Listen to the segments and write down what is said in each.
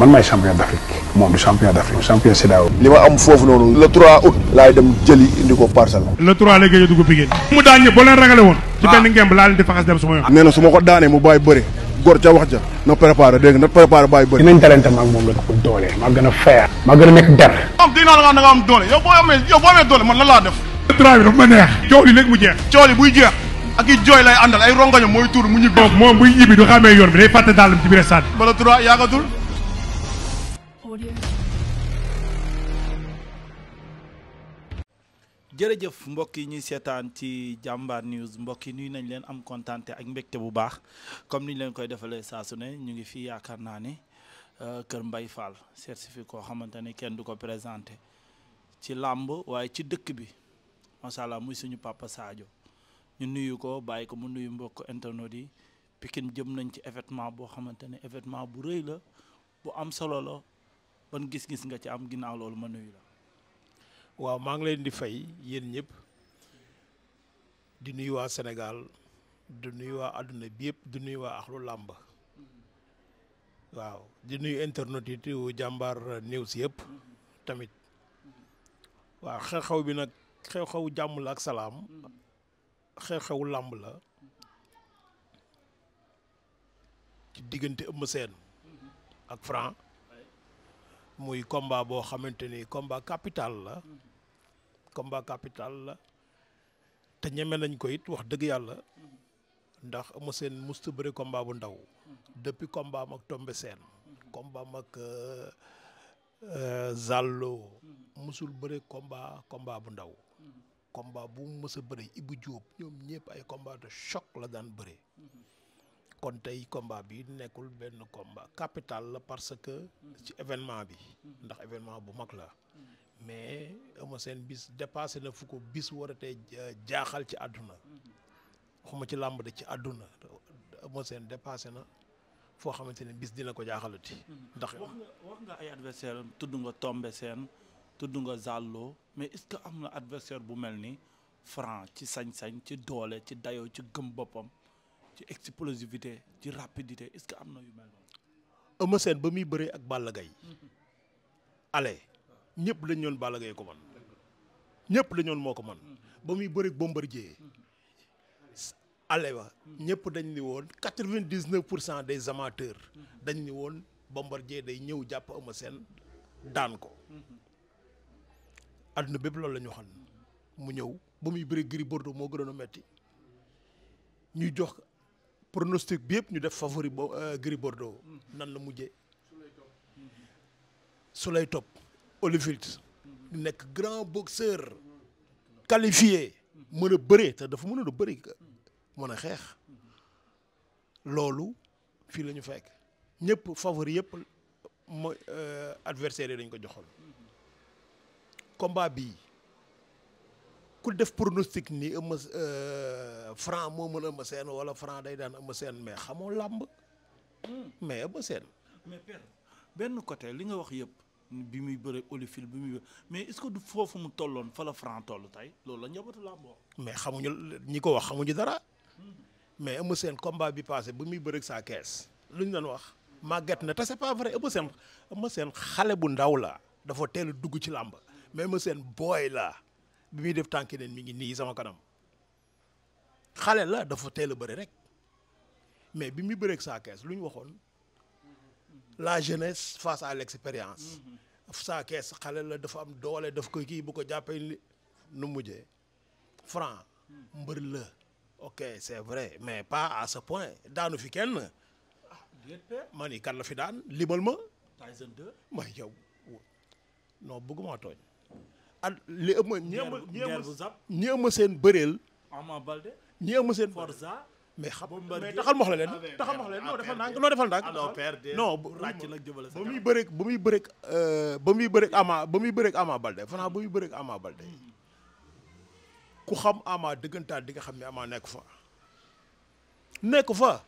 man maay champion d'Afrique moom du champion d'Afrique champion CEDEAO. li ma am foofu noonu le 3 août laay dem jëli indi ko Parcelles. le 3 lay gëj a dugg Pikine. mu daan ñëpp boo leen ragale woon. ci benn ngemb laa leen di faxas dem suma yoon. nee na su ma ko daanee mu bàyyi bëre góor ca wax ja na préparé dégg nga na préparé bàyyi bëre. dinañ talente maag moom la ko doole maa gën a feer maa gën a nekk der. am dégg naa da nga am doole yow boo amee doole man lan laa def. le 3 bi dafa ma neex. coow li léegi mu jeex. coow li buy jeex ak i jooy lay àndal ay rongaño mooy tuur mu ñibbi. moom buy ñibbi du xamee yoon bi day fàtte daalam ci biir stade. ba le 3 yaagatul. jërëjëf mbokk yi ñuy seetaan ci Jambar News mbokk yi nuyu nañ leen am kontaante ak mbégte bu baax comme ni ñu leen koy defalee saa su ne ñu ngi fii yaakaar naa ne kër Mbaye Fall certifié koo xamante ne kenn du ko présenté ci làmb waaye ci dëkk bi macha allah muy suñu papa Sadio ñu nuyu ko bàyyi ko mu nuyu mbokk internet yi Pikine jëm nañ ci événement boo xamante ne événement bu rëy la bu am solo la ban gis-gis nga ci am ginnaaw loolu ma nuyu la. waaw maa ngi leen di fay yéen ñëpp di nuyu waa Sénégal di nuyu waa àdduna bi yëpp di nuyu waa axlu làmb waaw di nuyu internet yi wu Jambar News yëpp tamit waaw xew-xew bi nag xew-xew jàmm la ak salaam xew-xew làmb la ci diggante Eumeu Sène ak Franc muy combat boo xamante ni combat capital la te ñeme nañ ko it wax dëgg yàlla ndax Eumeu Sène musta bëre combat bu ndaw depuis combat am ak Tombe Sène combat am ak Zallo musul bëre combat bu ndaw combat bu mu mës a bëre Ibou Diop ñoom ñëpp ay combat de choc la daan bëre kon tey combat bi nekkul benn combat capital la parce que ci événement bi ndax événement bu mag la mais Eumeu Sène bis dépassé na fu ko bis war a tey jaaxal ci àdduna waxuma ci làmb de ci àdduna Eumeu Sène dépassé na foo xamante ne bis dina ko jaaxalati ndax wax nga ay adversaire tudd nga Tombe Sène tudd nga Zallo mais est-ce que am na adversaire bu mel ni Franc ci sañ-sañ ci doole ci dayoo ci gëm boppam ci explosivité ci rapidité est-ce que am na yu mel noonu. Eumeu Sène ba muy bëree ak Balla Gaye ale ñëpp dañ ñoon Balla Gaye ko man ñëpp dañ ñoon moo ko man ba muy bëri Bombardier ale wa ñëpp dañ ni woon 99% des amateurs dañ ni woon Bombardier day ñëw jàpp Eumeu Sène daan ko adduna bépp loolu la ñu waxoon mu ñëw ba muy bëri Gris Bordeaux moo gënoon a metti ñuy jox pronostic bi yëpp ñu def favori Gris Bordeaux nan la mujjee su lay topp Holyfield nekk grand boxeur qualifié mën a bëree te dafa mënoon a bëri mën a xeex loolu fii la ñu fekk ñëpp favori yëpp mooy adversaire yi dañ ko joxoon combat bii ku def pronostic ni Franc moo mën Eumeu Sène wala Franc day daan Eumeu Sène mais xamoo làmb mais Eumeu Sène mais père benn côté li nga wax yëpp bi muy bëre Holyfield bi muy mais est-ce que du foofu mu tolloon fa la Franc toll tey loolu la njabootu làmb wax mais xamuñu ñi ko wax xamuñu dara mais Eumeu Sène combat bi passé ba muy bëre sa kees lu ñu doon wax màgget na te c'est pas vrai Eumeu Sène xale bu ndaw la dafa teel a dugg ci làmb mais Eumeu Sène booy la bi muy def tànki neen mi ngi nii sama kanam xale la dafa teel a bëri rek mais bi muy bëreeg saa kees lu ñu waxoon la jeunesse face à l'expérience saa kees xale la dafa am doole daf koy kii bu ko jàppee li nu mujjee Franc mbër la ok c'est vrai mais pas à ce point daanu fi kenn man yi kan la fi daan limal ma Tyson 2 may yow non bëgguma tooñ li ñi ëma seen bëreel Ama Baldé ñi ëma seen Forza mais taxal ma wax la leen noo defal ndànk non ràcc nag jëbale sa ba muy bëreeg Ama Baldé fanaa ba muy bëreeg Ama Baldé ku xam Ama dëggantaan di nga xam ne Ama nekk fa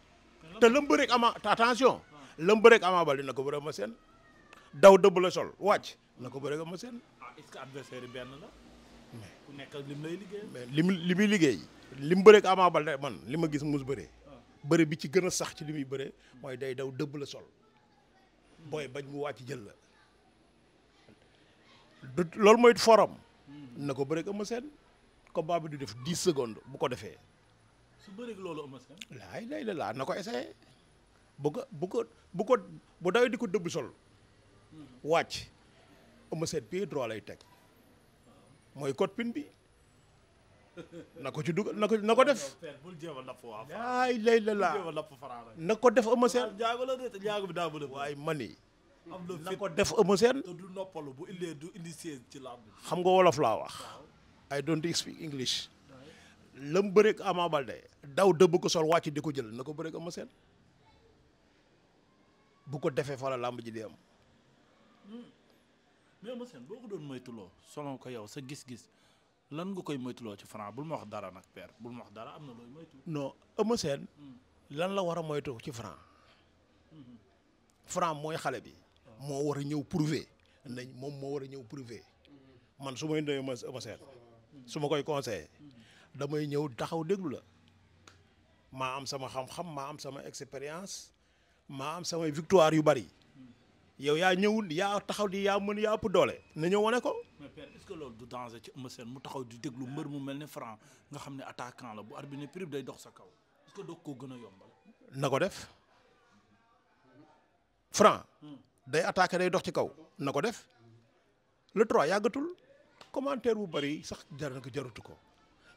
te lam bëreeg Ama attention lam bëreeg Ama Baldé na ko bëreeg ma seen daw dëbb la sol wàcc na ko bëreeg ma seen est-ce que adversaire yi benn la ku nekk ak lim lay liggéey mais li muy liggéey li mu bëreeg Ama Baldé man li ma gis mus bëree bëre bi ci gën a sax ci li muy bëree mooy day daw dëbb la sol booy bañ mu wàcc jël la du loolu mooy forum na ko bëreeg Eumeu Sène combat bi du def 10 secondes bu ko defee su bëreeg loolu Eumeu Sène laay laa na ko essayé bu dawee di ko dëbb sol wàcc Eumeu Sène pied droit lay teg mooy code pin bi na ko ci dugg na ko def bul jéem a napp waa laay lay la laa jéem a napp Franc rek na ko def Eumeu Sène jaago la de te jaago bi daa bëri waaye mani am na na fit ko def Eumeu Sène te du noppalu bu illee du indi siège ci làmb bi xam nga wolof laa wax I don't speak English lam bëreeg Ama Baldé daw dëbb ko sol wàcc di ko jël na ko bëreeg Eumeu Sène bu ko defee fa la làmb ji di am mais Eumeu Sène boo ko doon moytuloo selon ko yow sa gis-gis lan nga koy moytuloo ci Franc bul ma wax dara nag père bul ma wax dara am na looy moytu non Eumeu Sène lan la war a moytu ci Franc Franc mooy xale bi moo war a ñëw prouver nañ moom moo war a ñëw prouver man su may ndee Eumeu Sène su ma koy conseillé damay ñëw taxaw déglu la maa am sama xam-xam maa am sama expérience maa am samay victoire yu bari yow yaa ñëwul yaa taxaw di yaa mën yaa ëpp doole na ñëw wane ko. mais père est-ce que loolu du danger ci Eumeu Sène mu taxaw di déglu mbër mu mel ne Franc nga xam ne attaquant la bu arbitre prix day dox sa kaw est-ce que doog koo gën a yombal. na ko def Franc day attaqué day dox ci kaw na ko def le 3 yàggatul commentaire bu bari sax jar na ko jarutu ko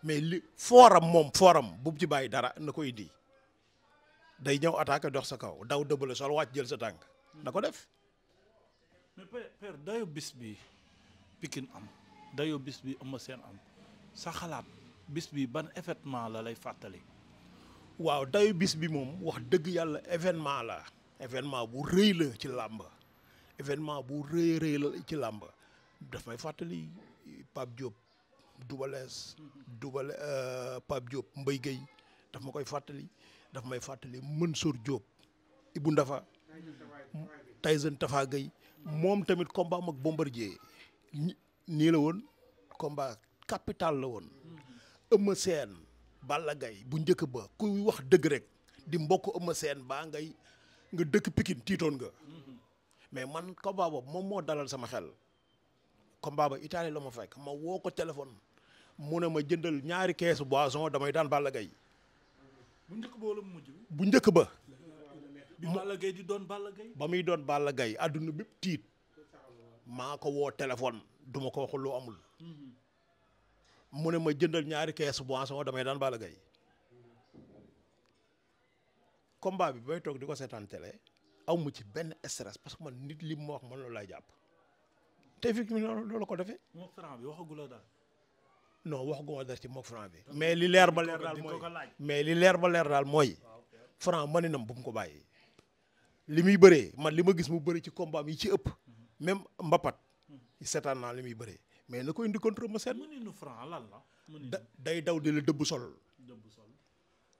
mais li fooram bu ci bàyyi dara na ko indi day ñëw attaqué dox sa kaw daw dëbbale sol wàcc jël sa tànk na ko def. mais père dayo bis bi Pikine am dayo bis bi Eumeu Sène am sa xalaat bis bi ban événement la lay fàttali. waaw dayo bis bi moom wax dëgg yàlla événement la événement bu rëy la ci làmb événement bu rëy la ci làmb daf may fàttali Pape Diop Doubalees Pape Diop Mbaye Guèye daf ma koy fàttali daf may fàttali Mansour Diop Ibou Ndafa Tyson Tafa Gueye moom tamit combat am ak Bombardier nii la woon combat capital la woon Eumeu Sène Balla Gaye bu njëkk ba kuy wax dëgg rek di mbokk Eumeu Sène baa nga dëkk Pikine tiitoon nga mais man combat boobu moom moo dalal sama xel combat ba Italie la ma fekk ma woo ko téléphone mu ne ma jëndal ñaari keesu boisson damay daan Balla Gaye bu njëkk ba wala mu mujj bi. bu njëkk ba. bi Balla Gaye di doon Balla Gaye. ba muy doon Balla Gaye àdduna bépp tiit maa ko woo téléphone duma ko waxul lu amul mu ne ma jëndal ñaari keesu boisson damay daan Balla Gaye combat bi bay toog di ko seetaan télé aw mu ci benn stress parce que man nit li mu wax man loolu laay jàpp te fi loolu ko defee. moom Franc bi waxagula daal. non waxaguma dara ci mook Franc bi. mais li leer ba leer daal mooy Franc maninam bu mu ko bàyyi. li muy bëree man li ma gis mu bëri ci combat yi ci ëpp même Mbapat seetaan naa li muy bëree mais na ko indi contre Eumeu Sène. mëninu Franc lan la. day daw di la dëbb sol.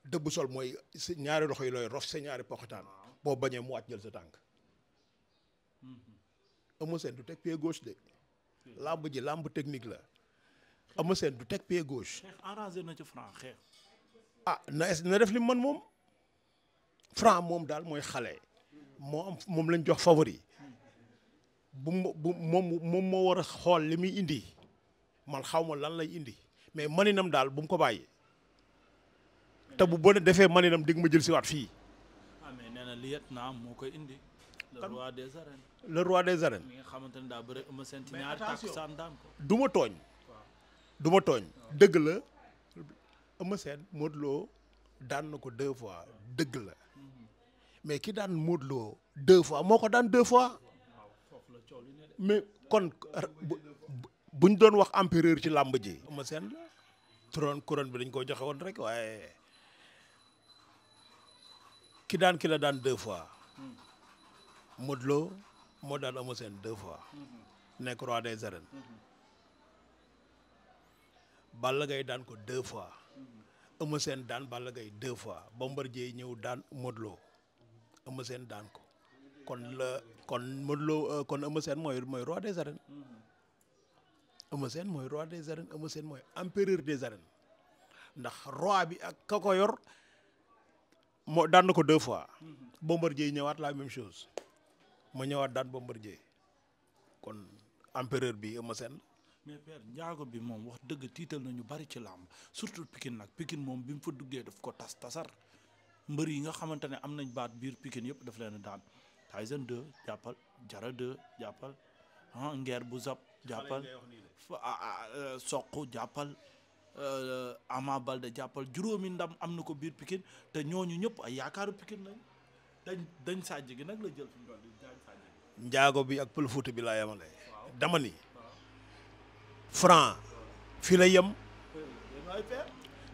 dëbb sol mooy si ñaari loxo yi looy rof sa ñaari poxataan boo bañee mu wàcc jël sa tànk. Eumeu Sène du teg pied gauche de. lamb ji lamb technique la. Eumeu Sène du teg pied gauche. xeex arrangé na ci Franc xeex. ah na def li man moom. Franc moom daal mooy xale. moom lañ jox favori. moom moo war a xool li muy indi. man xaw ma lan lay indi. mais maninam daal bu mu ko bàyyi. te bu boo defee maninam dig ma jël si waat fii. ah mais nee na lieutenant moo koy indi. le roi des arènes. le roi des arènes. mi nga xamante ne daa bëri Eumeu Sène ci ñaari takkusaan daan ko. du ma tooñ. du ma tooñ. dëgg la Eumeu Sène Modou Lo daan na ko 2 fois dëgg la mais ki daan Modou Lo 2 fois moo ko daan 2 fois mais kon buñ doon wax empereur ci làmb ji Eumeu Sène la couronne bi dañ ko joxe woon rek waaye ki la daan 2 fois Modou Lo moo daan Eumeu Sène 2 fois nekk roi des arènes Balla Gaye daan ko 2 fois Eumeu Sène daan Balla Gaye 2 fois Bombardier ñëw daan Modou Lo Eumeu Sène daan ko kon Modou Lo kon Eumeu Sène mooy roi des arènes Eumeu Sène mooy roi des arènes Eumeu Sène mooy empereur des arènes ndax roi bi ak ka ko yor moo daan na ko 2 fois Bombardier ñëwaat la même chose ma ñëwaat daan Bombardier kon empereur bi Eumeu Sène. mais père njaago bi moom wax dëgg tiital nañu bari ci làmb surtout Pikine nag Pikine moom bi mu fa duggee daf ko tasar mbër yi nga xamante ne am nañ baat biir Pikine yëpp daf leen daan Tyson 2 jàppal Jara 2 jàppal Ngeer bu Zap jàppal Sokh jàppal Ama Baldé jàppal juróomi ndam am na ko biir Pikine te ñooñu ñëpp ay yaakaaru Pikine lañ dañ sàjj gi nag la jël fi mu toll dañ sàjj njaago bi ak pël Fuuta bi laa yemale dama ni Franc fii lay yem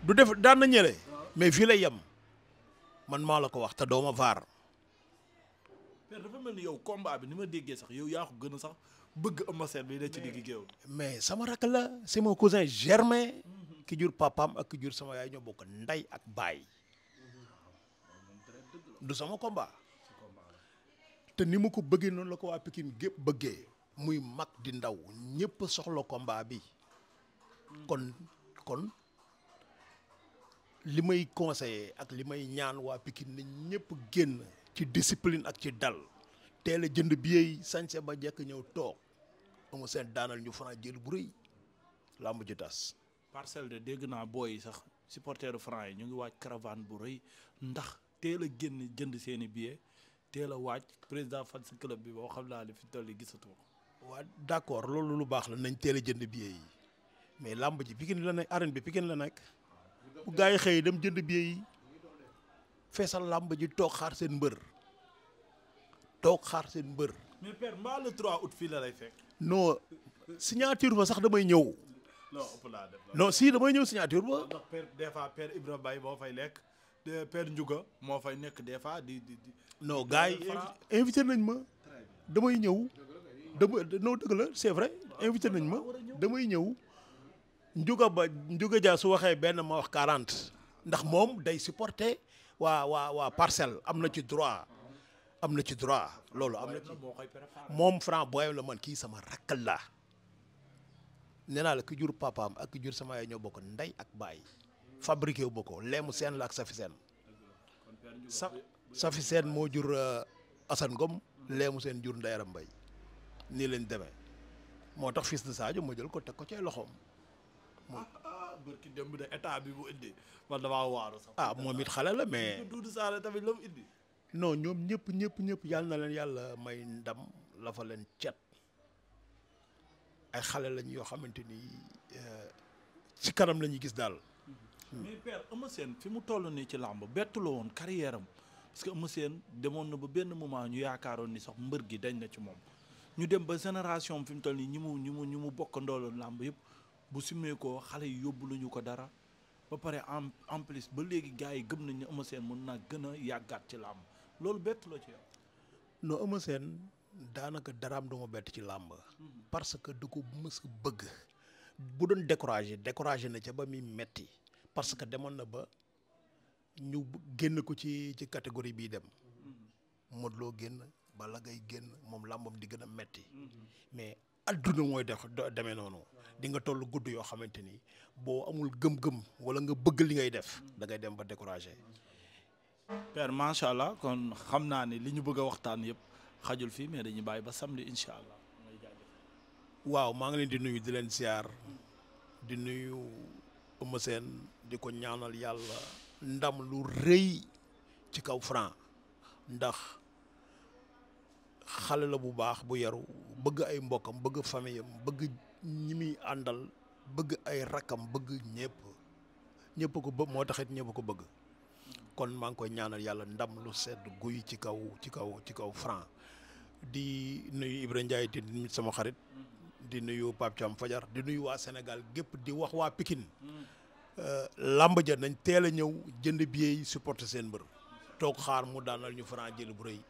du def daan na ñële mais fii lay yem man maa la ko wax te dooma vaar. père dafa mel ni yow combat bi ni ma déggee sax yow yaa ko gën a sax bëgg Eumeu Sène bi ne ci digg géew. mais sama rakk la c'est mon cousin germain ki jur papaam ak ki jur sama yaay ñoo bokk nday ak baay du sama combat te ni ma ko bëggee noonu la ko waa Pikine gépp bëggee muy mag di ndaw ñëpp soxla combat bi kon li may conseiller ak li may ñaan waa Pikine na ñëpp génn ci discipline ak ci dal teel a jënd billet yi sañse ba jekk ñëw toog Eumeu Sène daanal ñu Franc jël bu rëy làmb ji tas. Parcelles de dégg naa booy yi sax supporteru Franc yi ñu ngi waaj caravane bu rëy ndax teel a génn jënd seeni billet teel a waaj président fan si club bi boo xam naa ne fi toll yi gisatoo ko. waaw d'accord loolu lu baax la nañ teel a jënd billet yi mais làmb ji Pikine la nekk arène bi Pikine la nekk bu gaa yi xëy dem jënd billet yi feesal làmb ji toog xaar seen mbër mais père mbaa le 3 août fii la lay fekk. non signature ba sax damay ñëw. non ëpp laa def non si damay ñëw signature ba. ndax père des fois père Ibrahima Baye moo fay lekk père Ndiouga moo fay nekk des fois di. non gars yi invité nañ ma damay ñëw non dëgg la c'est vrai invité nañ ma damay ñëw Ndiouga Dia su waxee benn ma wax 40 ndax moom day supporter waa parcelle am na ci droit loolu am na ci moom Franc booyam la man kii sama rakkal la nee naa la ki jur papaam ak ki jur sama yaay ñoo bokk ndey ak baay fabriqué wu ba ko leemu seen la ak Safi Seen Safi Seen moo jur Assane Ngom leemu seen jur Ndeyara Mbay nii lañ demee moo tax fils de Sadio ma jël ko teg ko ci loxoom. barki démb de état bi bu indi man damaa waaru sax. moom it xale la mais. Doudou Sané tamit la mu indi. non ñoom ñëpp yàlla na leen yàlla may ndam la fa leen cet ay xale lañ yoo xamante ni ci kanam la ñuy gis daal. mais père Eumeu Sène fi mu toll nii ci làmb bettu la woon carrière am parce que Eumeu Sène demoon na ba benn moment ñu yaakaaroon ni sax mbër gi dañ na ci moom ñu dem ba génération fi mu toll nii ñi mu bokk ndooloon làmb yëpp bu simmee ko xale yi yóbbu luñu ko dara ba pare en plus ba léegi gars yi gëm nañ ne Eumeu Sène mën naa gën a yàggaat ci làmb loolu bettu la ci yow. non Eumeu Sène daanaka daraam du ma bett ci làmb parce que du ko mës a bëgg bu doon découragé na ca ba muy metti parce que demoon na ba ñu génn ko ci catégorie bii dem Modou Lo génn Balla Gaye génn moom làmbam di gën a metti mais adduna mooy demee noonu di nga toll gudd yoo xamante ni boo amul gëm-gëm wala nga bëgg li ngay def da ngay dem ba découragé. père macha allah kon xam naa ne li ñu bëgg a waxtaan yëpp xajul fii mais dañuy bàyyi ba samedi incha allah. waaw maa ngi leen di nuyu di leen siyaar di nuyu Eumeu Sène di ko ñaanal yàlla ndam lu rëy ci kaw Franc ndax xale la bu baax bu yaru bëgg ay mbokkam bëgg famille am bëgg ñi muy àndal bëgg ay rakkam bëgg ñëpp ko bëgg moo taxit ñëpp ko bëgg kon maa ngi koy ñaanal yàlla ndam lu sedd guy ci kaw Franc di nuyu Ibrahima Ndiaye di sama xarit di nuyu Pape Thiam Fajar di nuyu waa Sénégal gépp di wax waa Pikine làmb ja nañ teel a ñëw jënd billet yi supporter seen mbër toog xaar mu daanal ñu Franc jël bu rëy.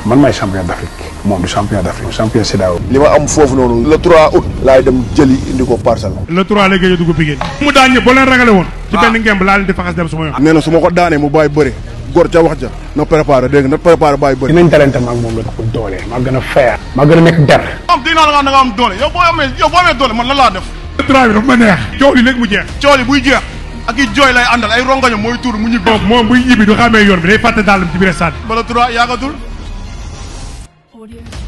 man maay champion d'Afrique moom du champion d'Afrique champion CEDEAO. li ma am foofu noonu le 3 août laay dem jëli indi ko parcelle. le 3 lay gëj a dugg Pikine mu daan ñëpp boo leen ragale woon ci benn ngemb laa leen di faxas dem suma yoon. nee na su ma ko daanee mu bàyyi bëre góor ca wax ja na préparé dégg nga na préparé bàyyi bëri. dinañ dalante maag moom la ko doole maa gën a feer maa gën a nekk der. am dégg naa da nga am doole yow boo amee doole man lan laa def. droit bi dafa ma neex coow li léegi mu jeex. coow li buy jeex ak i jooy lay àndal ay rongoño mooy tuur mu ñibbi. moom buy ñibbi du xamee yoon bi day fàtte dàllam ci biir stade. bala 3 yaakatul. Audio.